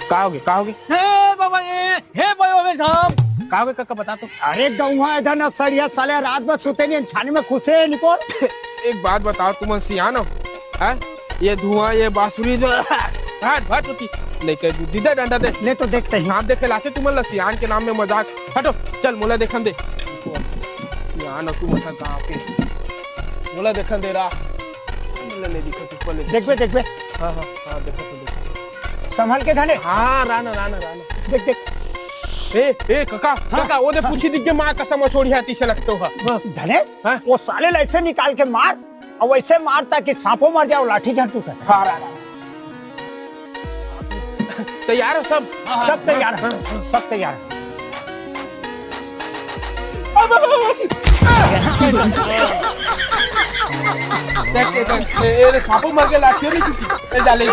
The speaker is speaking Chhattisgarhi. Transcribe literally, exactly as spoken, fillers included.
का होगे, का होगे? हे बाबा, ए, हे बाबा, बे साहब। का होगे कका, बता तो। अरे गौवा एदे नक्सलिया साले रात भर सुते नहीं, छानी में खुसे निपोर। एक बात बताओ, तुमन सियान हो? हैं? ये धुआं, ये बांसुरी, हाथ भात होती। नहीं कहे बुद्धि दे, डंडा दे। ले तो देखते हैं। सांप देखे लाचे तुमन ला सियान के नाम में मजाक। हटो, चल मोला देखन दे। सियान हो तुमन गाँव के। मोला देखन दे रा। मोला नहीं दिखा, ऊपर ले। देखबे, देखबे। हाँ, हाँ, हाँ, देखा तो देखा। संभल के धने। हाँ, राना, राना, राना। देख, देख। ए, ए, कका, हाँ, कका, वो दे हाँ। पूछी दिख के माँ कसम सोड़ी हाथी से लगते हो। धने, हाँ? वो साले ला ऐसे निकाल के मार, और वैसे मार ताकि सांपो मर जाओ, लाठी झन टूटे। हाँ, राना। तैयार हो सब? सब तैयार है, सब तैयार है। देख, देख, देख, ए, ए, सांपो मर के लाठी नहीं टूटी। ए, जा ले।